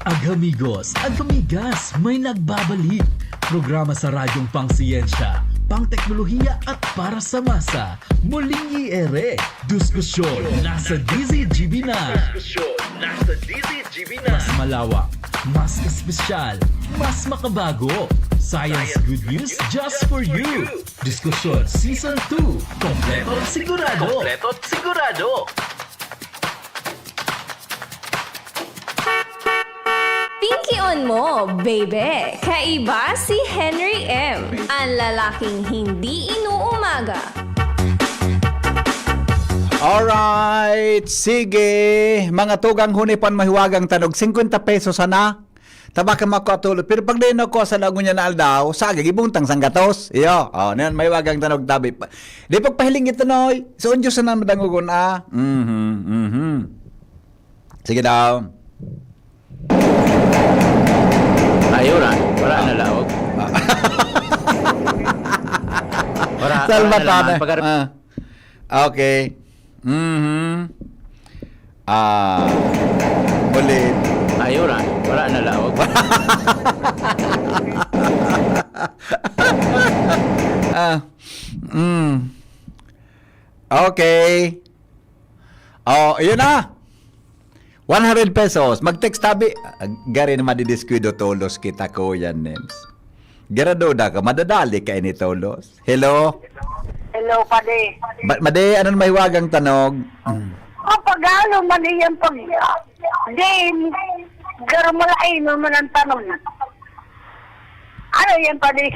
Ag-amigos, ag-amigas, may nagbabalik. Programa sa radyong pangsiyensya, pangteknolohiya at para sa masa. Muling i-ere, diskusyon nasa D Z G B na. Diskusyon nasa D Z G B na. Mas malawak, mas espesyal, mas makabago. Science Good News just for you. Diskusyon Season two. Kompleto at sigurado. Kompleto at sigurado. Pinkion mo, baby! Kaiba si Henry M, ang lalaking hindi inuumaga. Alright, sige. Mga tugang, huni pan mahiwagang tanog, singkwenta pesos sana. Tabaka mako atulo. Pero pag dai na ko sa laog niya na aldaw, sa gibuntang sanggatos. Iyo, oh, nan mahiwagang tanog tabi. Pa- Di pagpahiling ito, noy. So, Diyos na madangogon, ah. Mhm, mhm. Sige daw. Ay, wala. Wala na laog. Ah. Wala, wala na Salvatana. Naman. Pag- Ah. Okay. Mhm. Ah. Ulit. Ay, wala. Wala na laog. Ah. Mm. Okay. Oh, yun na. One hundred pesos. Mag-text tabi. Ah, gari na madidiskuido tolos kita, Kuya Nems. Garaduda ka, madadali ka ini tolos. Hello? Hello, Padi. Ba, Madi, anong mahiwagang tanog? Mm. Kapag ano, Madi, yan pag game, garo malain naman ang tanog. Ano yan, Padi?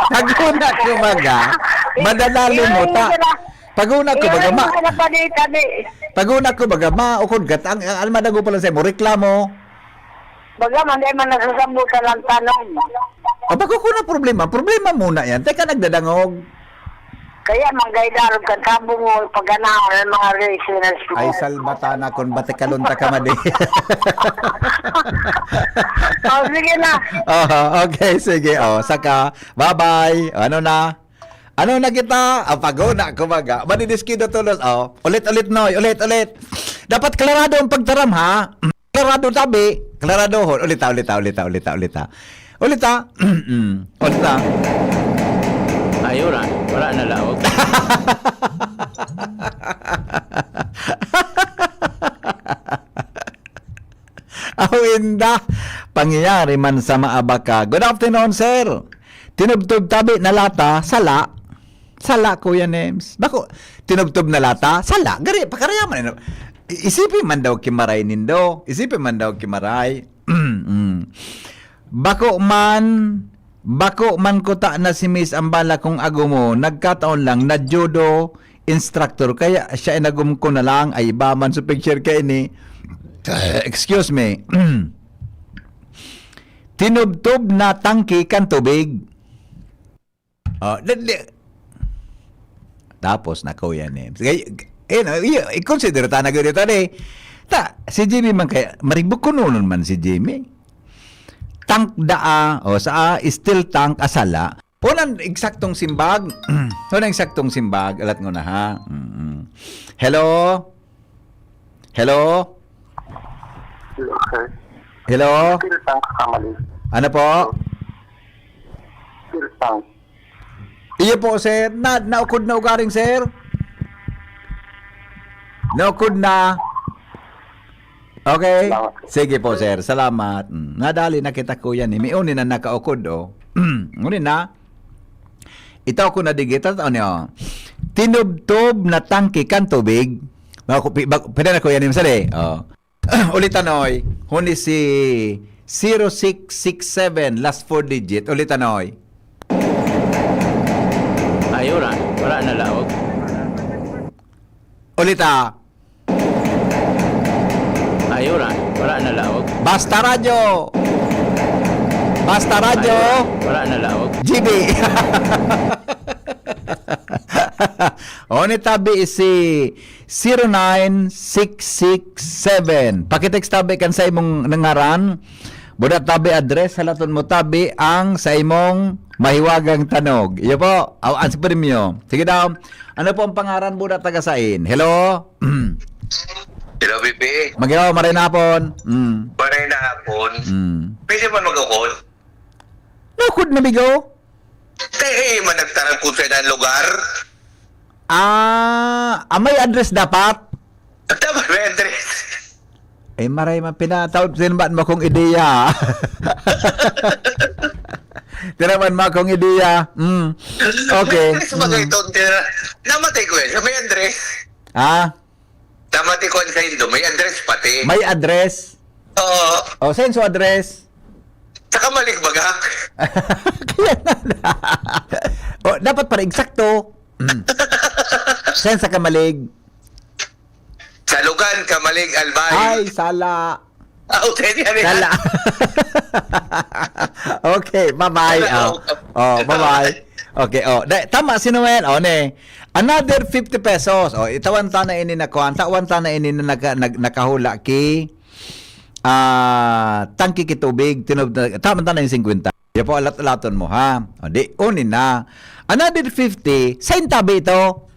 Pag una ko maga, madadali mo ta. Pag una ko maga, ma. Pag una ko maga, ma, ukod gat, ang, ang almadago pala sa'yo mo, reklamo. Baga man, di man nasasambutan ang tanom. Ah, bako ko na problema. Problema muna yan. Teka, nagdadangog. Kaya manggay darog kan tabong mo, paganaw ng mga listeners mo. Ay, salbatana kung batikalon ta ka, Madi. Oh, sige na. Oh, okay, sige. Oh, saka, bye-bye. Ano na? Ano na kita? Ah, paguna, kumbaga. Madidiskido tulos. Oh, ulit-ulit, Noy. Ulit-ulit. Dapat klarado ang pagtaram, ha? Klarado tabi, klaradohon. Ulita, ulita, ulita, ulita, ulita. Ulit, ha? Ulit, ha? Ay, wala. Wala na laog. Aw, inda. Pangyayari man sa maabaka. Good afternoon, sir. Tinubtob tabi na lata, sala. Sala, Kuya Nems. Bako, tinubtob na lata, sala. Gari, pakarayaman. Isipin man daw kimaray nindo. Isipin man daw kimaray. Mm. Bako man, bako man kuta na si Miss ang bala kong agomo, nagkataon lang na judo instructor, kaya siya inagom ko na lang, ay iba man sa picture ka ini. Excuse me. Tinubtob na tangke kan tubig. Oh, di, di. Tapos na, Kuya Nems. Kaya, eh, no, i-, i-consider ta na gud ito, eh. Ta, si Jimmy man kaya, maribok kunonon man si Jimmy. Tank daa, o sa, ah, steel tank, asala. Unang eksaktong simbag. Unang eksaktong simbag, alat ko na, ha. Mm-mm. Hello? Hello? Hello, sir. Hello? Steel tank, kamali. Ano po? Steel tank. Iyo po, sir. Na, naukod na ugaring, sir? Naukod na. Okay. Salamat. Sige po, sir. Salamat. Mm. Nadali na kita, kuya, ni. Miuni na nakaukod, oh. Uni na. Itaw ko na digit, at ano, tinubtob na tangke kan tubig. Bako, pi-, bak-, pwede na, kuya, ni, sali. Oh. Ulit, anoy. Huni si zero six six seven, last four digit. Ulit, anoy. Ay, wala. Wala na laog. Ulit, ah. Ay, wala. Wala na laog. Basta Radyo. Basta Radyo. Ay, wala. Wala na laog. G B. O, ni tabi si zero nine six six seven. Pakitext tabi kan sa imong ngaran. Buda tabi address, halaton mo tabi ang sa imong mahiwagang tanog. Iyo po, aw, ang sa premyo. Sige daw. Ano po ang pangaran, buda taga sain? Hello? Hello, B P. Magyaw, maray na hapon. Mm. Maray na hapon. Mm. Pwede ba mag-ukol? Naukod na, bigo? Kaya, eh, managtaram kung saan ang lugar. Ah, ah, may address dapat? Dapat may address. Eh, maray man pinataw, tinaman mo akong ideya. Tinaman mo akong ideya. Mm. Okay. Address ba kayo Mm. ito? Tira-, namatay ko yan. Sa may address. Ah? Namatay ko sa Indo. May address pati. May address? Oo. O, saan sa address? Sa Kamalig, baga. Kaya na. O, dapat para eksakto. Mm. Saan sa Kamalig? Sa Lugan, Kamalig, Albay. Ay, sala. Ah, okay, yan, yan. Sala. Okay, bye-bye. Sala, Oh. oh. Oh, bye-bye. Okay, oh. Da-, tama si Noel. Oh, ne. Another fifty pesos. Oh, itawan ta na ini na kuwan. Tawan ta na ini na naka-, nag-, nakahula ki, ah, tangke ki tubig. Tinub-, tama ta na yung singkwenta. Di po, alat-alaton mo, ha? O, di, uni na. Another fifty, sa intabi ito.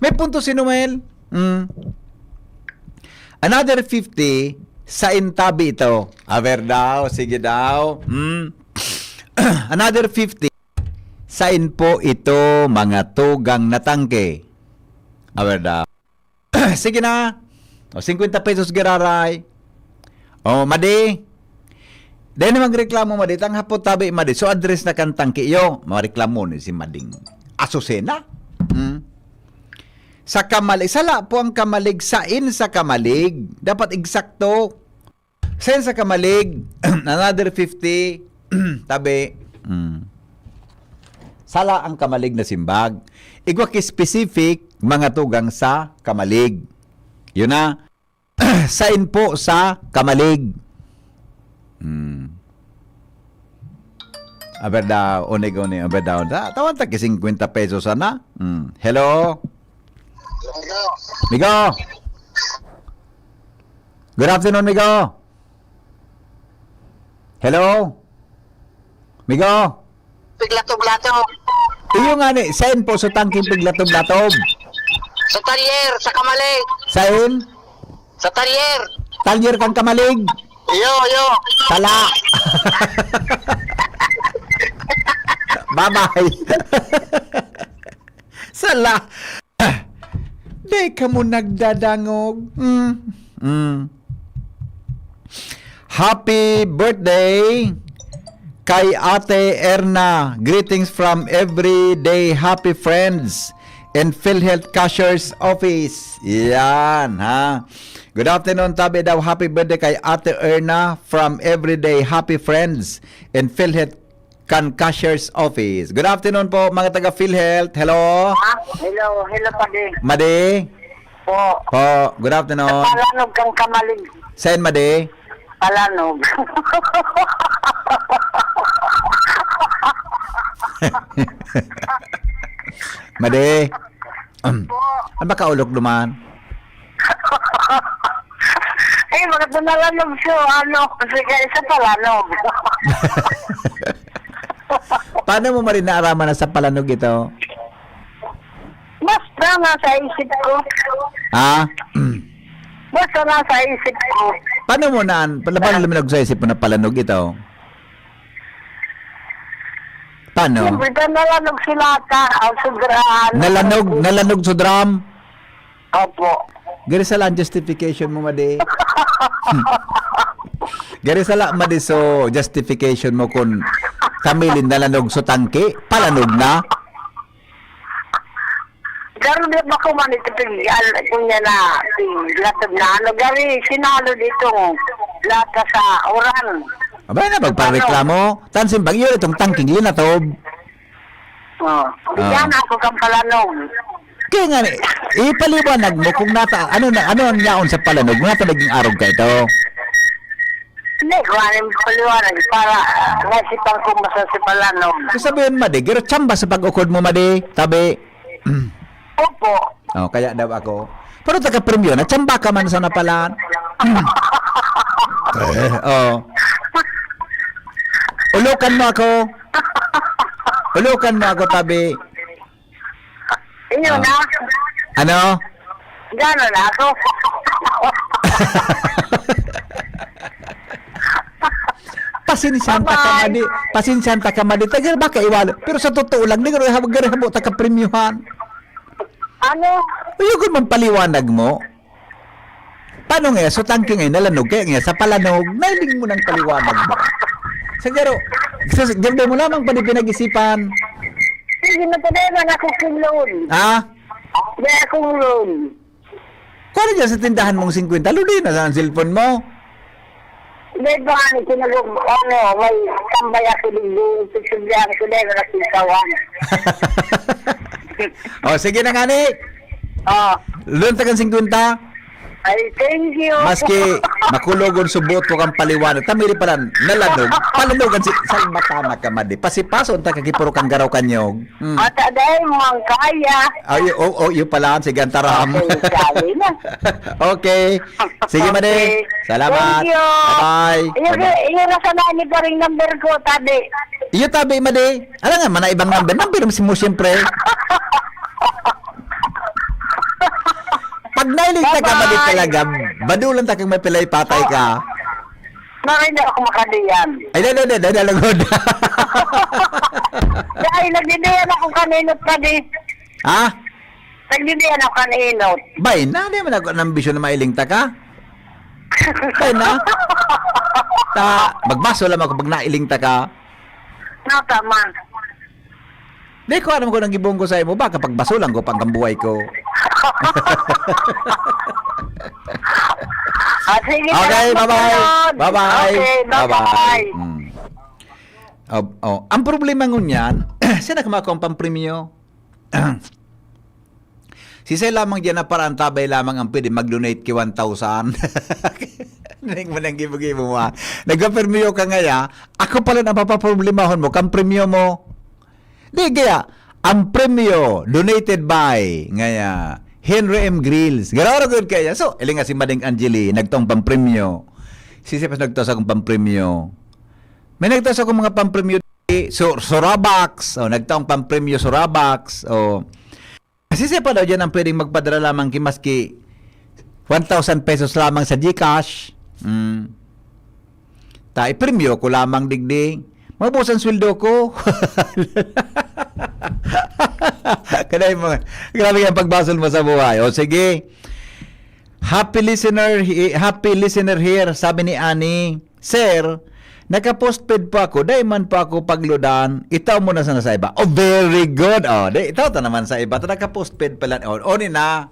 May punto si Noel. Mm. Another fifty, sa intabi ito. A ver daw, sige daw. Mm. Another fifty, sain po ito, mga tugang na tangke? A ver daw. Sige na. O, singkwenta pesos giraray. O, madi. Dahil na magreklamo, madi. Tang hapot tabi, madi. So, address na kan tangke iyo. Mareklamo ni si Mading Asusena. Hmm? Sa Kamalig. Sala po ang Kamalig. Sain sa Kamalig? Dapat eksakto. Sain sa Kamalig? Another fifty. Tabi. Hmm. Sala ang Kamalig na simbag. Igwa ki specific, mga tugang sa Kamalig. Yun na. Sain po sa Kamalig? Hmm. Aber daw, unig-unig, aber daw. Ta-, tawan ta ki singkwenta pesos sana. Hmm. Hello? Migo? Good afternoon, Migo. Hello? Migo? Piglatob-latob. Iyo nga ni, sain po sa tangking piglatob-latob? Sa talyer, sa Kamalig. Sain? Sa talyer. Talyer kang Kamalig? Yo, yo. Sala. Bye-bye. Sala. Di kamo nagdadangog. Mm. Mm. Happy birthday kay Ate Erna. Greetings from Everyday Happy Friends and PhilHealth Cashiers Office. Yan, ha. Good afternoon, tabi daw. Happy birthday kay Ate Erna from Everyday Happy Friends and PhilHealth kan Cashiers Office. Good afternoon po, mga taga PhilHealth. Hello? Ah, hello, hello, Padi. Madi? Po. Po, good afternoon. Sa Palanog kang kamalig. Saan, Madi? Palanog. Madi? Po. Ano ba kaulok duman? Ay, mga nalanog siya, ano, sige, sa Palanog. Paano mo marin naaraman na sa Palanog ito? Basta nasa isip ko. Ha? Basta nasa isip ko. Paano mo na, paano luminog sa isip mo na Palanog ito? Paano? Siyempre, ta nalanog sila ta, ang sobraan. Nalanog, nalanog sa drum? Opo. Gari sala ang justification mo, Madi. Gari sala, Madi, so justification mo kun kami lin nalanog sa tangke, palanog na. Garo di ba ko man ito pig-, al-, kunya na, pig-, latag na ano, gari, sinalo ditong lata sa uran. Abay na, magpareklamo. Tansin, bagyo itong tangking linatob. Oh, Ah. Bigyan ako kang palanog. Kaya nga, eh, ipaliwanag mo kung nata-, ano na, ano ang yaon sa palanog, nata naging arog ka ito. Hindi ko alam paliwanag para, ah, naisipan ko basta si palanog. So, sabihin, Madi, garo chamba sa pag-ukod mo, Madi, tabi. Opo. Oh, kaya daw ako. Pero taga-premyo, nachamba ka man sana pala. Eh, oh. Ulokan mo ako. Ulokan mo ako, tabi. Inyo Ah. na. Ano? Gano'n na ako. Pasensyahan ta ka, Bye-bye. Madi. Pasensyahan ta ka, Madi. Tagal ba ka iwalo? Pero sa totoo lang, di ka rin habo, di ka rin habo ta ka premyuhan. Ano? Uyugon man paliwanag mo. Paano nga? So, tangke nga, nalanog. Kaya nga, sa palanog, nailing mo ng paliwanag mo. Siguro, sa, sa, mo lamang pa di pinag-isipan. Sige, mataday man ako kilon. Ha? Di akong loan. Kung ano dyan sa tindahan mong singkwenta, lodi na sa ang cellphone mo. May ba, ano, sinulog, ano, may tambay ako din doon, susundan ko din, wala sikawan. Oh, sige na nga ni. Oh. Loan ta kan singkwenta. Ay, thank you. Maski makulogon subot ko kang paliwanag. Tamiri pala, nalanog. Palanugan si Salmatana ka, Madi. Pasipason ta kagipuro kang garaw kanyog. Mm. At aday mo ang kaya. Ay, oh, oh, yun pala. Sige, ang taram. Okay, sabi na. Okay. Sige, Madi. Okay. Salamat. Thank you. Bye-bye. Iyo, Bye-bye. Iyo na sana ni paring number ko, tabi. Iyo, tabi, Madi. Alam nga, mana ibang number. Number mo si mo, siyempre. Pag nailing ka ka, Madi, Bye-bye. Talaga, badulan ta kang may pilay patay ka. Maray na ako makadiyan. Ay, dali, dali, dali, lagod. Dahil nagdidiyan ako kaninot pa di. Ha? Nagdidiyan ako kaninot. Bay, na, di man ako nambisyon na mailing ta ka? Bay na. Ta, magbaso lang ako pag nailing ta ka. No, tama. Di ko alam kung nang gibong ko sa imo ba, kapag baso lang ko pang kambuhay ko. Ah, sige, Okay, salamat bye-bye. Sunod. Bye-bye. Okay, bye-bye. Bye-bye. Mm. Oh, oh. Ang problema ngunyan, saan na kumakuha ang pampremyo? Sisay lamang diyan na paraan, tabay lamang ang pwede mag-donate ki one thousand. Ning mo nang gibo-gibo mo, ah. Nagpapremyo ka ngaya, ako pala ang papaproblemahon mo, kang premyo mo. Di kaya, ang premyo, donated by, ngaya, Henry M. Grills. Gararo gud kaya. So, ilinga si Mading Angeli, nagtong pampremyo. Si Sipas nagtao sa akong pampremyo. May nagtao sa akong mga pampremyo, so, Surabax. O, nagtaong pampremyo, Surabax. O, Kasi siya pa daw dyan ang pwedeng magpadala lamang ki maski one thousand pesos lamang sa GCash. Mm. Ta, ipremyo ko lamang digdi. Maubos ang sweldo ko. Kanay mga, grabe ang pagbasol mo sa buhay. O sige. Happy listener, he- happy listener here, sabi ni Annie. "Sir, naka-postpaid po ako, dai man po ako pagludan, itaw mo na sana sa iba." Oh, very good. Oh, di, itaw ta naman sa iba. Ta naka-postpaid pala. Oh, oni na.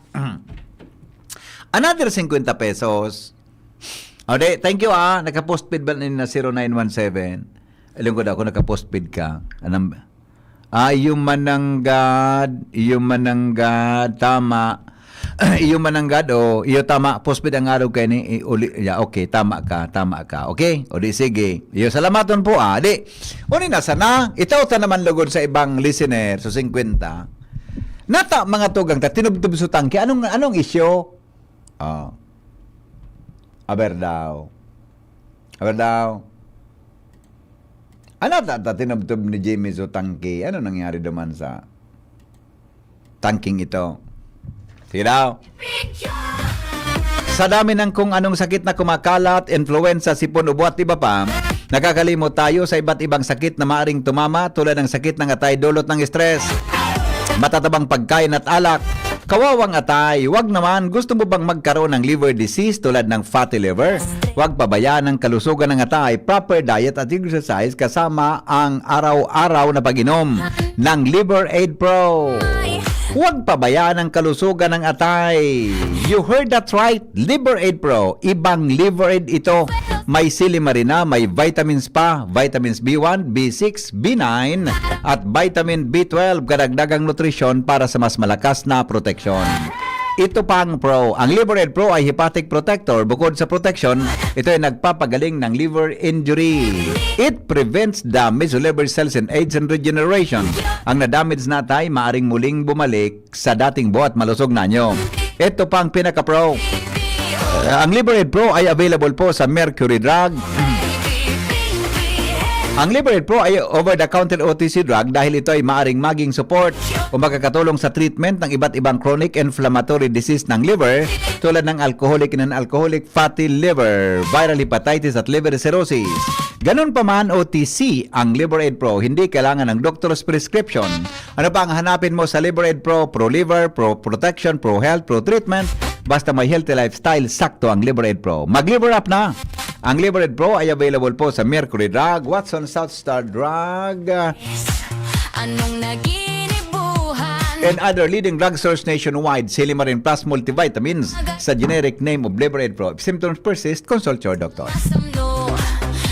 Another fifty pesos. Oh, di, thank you ah. Naka-postpaid ba ni na zero nine one seven? Alam ko daw kung naka-postpaid ka. Anong, ah, iyo mananggad, iyo mananggad, tama. Iyo mananggad, o iyo tama, postpaid ang araw kay ni, i-, uli, ya, okay, tama ka, tama ka. Okay? O di, sige. Iyo, salamaton po ah. Di, uni na sana, itaw ta naman lugod sa ibang listener, so fifty. Nata, mga tugang ta, tinubtob sa tangke. Anong, anong isyu? Oh. Aber daw. Aber daw. Ano ta, ta tinubtob ni Jimmy sa tangke? Ano nangyari duman sa tangking ito? Sige daw. Sa dami ng kung anong sakit na kumakalat, influenza, sipon, ubo at iba pa, nakakalimot tayo sa iba't ibang sakit na maaring tumama tulad ng sakit ng atay dulot ng stress, matatabang pagkain at alak, kawawang atay. Wag naman, gusto mo bang magkaroon ng liver disease tulad ng fatty liver? Huwag pabayaan ang kalusugan ng atay, proper diet at exercise kasama ang araw-araw na pag-inom ng Liver Aid Pro. Huwag pabayaan ang kalusugan ng atay. You heard that right, Liver Aid Pro. Ibang Liver Aid ito. May silimarina, may vitamins pa, vitamins B one, B six, B nine, at vitamin B twelve, karagdagang nutrisyon para sa mas malakas na proteksyon. Ito pang Pro. Ang Liver Aid Pro ay hepatic protector. Bukod sa protection, ito ay nagpapagaling ng liver injury. It prevents damage to liver cells and aids in regeneration. Ang na-damage na atay maaring muling bumalik sa dating buo at malusog na anyo. Ito pa ang pinaka-pro. Uh, ang Liver Aid Pro ay available po sa Mercury Drug. Ang Liver Aid Pro ay over-the-counter O T C drug dahil ito ay maaring maging support o makakatulong sa treatment ng iba't ibang chronic inflammatory disease ng liver, tulad ng alcoholic and non-alcoholic fatty liver, viral hepatitis at liver cirrhosis. Ganun pa man, O T C ang Liver Aid Pro, hindi kailangan ng doctor's prescription. Ano pa ang hanapin mo sa Liver Aid Pro? Pro Liver, Pro Protection, Pro Health, Pro Treatment. Basta may healthy lifestyle, sakto ang Liver Aid Pro. Mag-Liver Up na! Ang Liver Aid Pro ay available po sa Mercury Drug, Watson South Star Drug, Anong naginibuhan? And other leading drugstores nationwide. Silimarin Plus Multivitamins sa generic name of Liver Aid Pro. If symptoms persist, consult your doctor. Masamno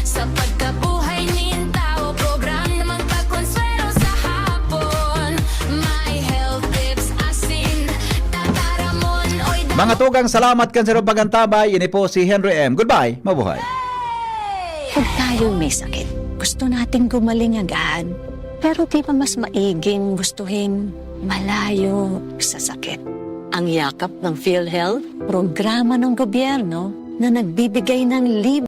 sa pagkabuhay nin tao, programang pagkonswelo sa hapon. May health tips, asin, tataramon, oy, mga tugang, salamat kan sarong pagantabay. Ini po si Henry M. Goodbye. Mabuhay. Pag tayong may sakit, gusto nating gumaling agad. Pero di ba mas maiging gustuhin malayo sa sakit? Ang yakap ng PhilHealth, programa ng gobyerno na nagbibigay ng libre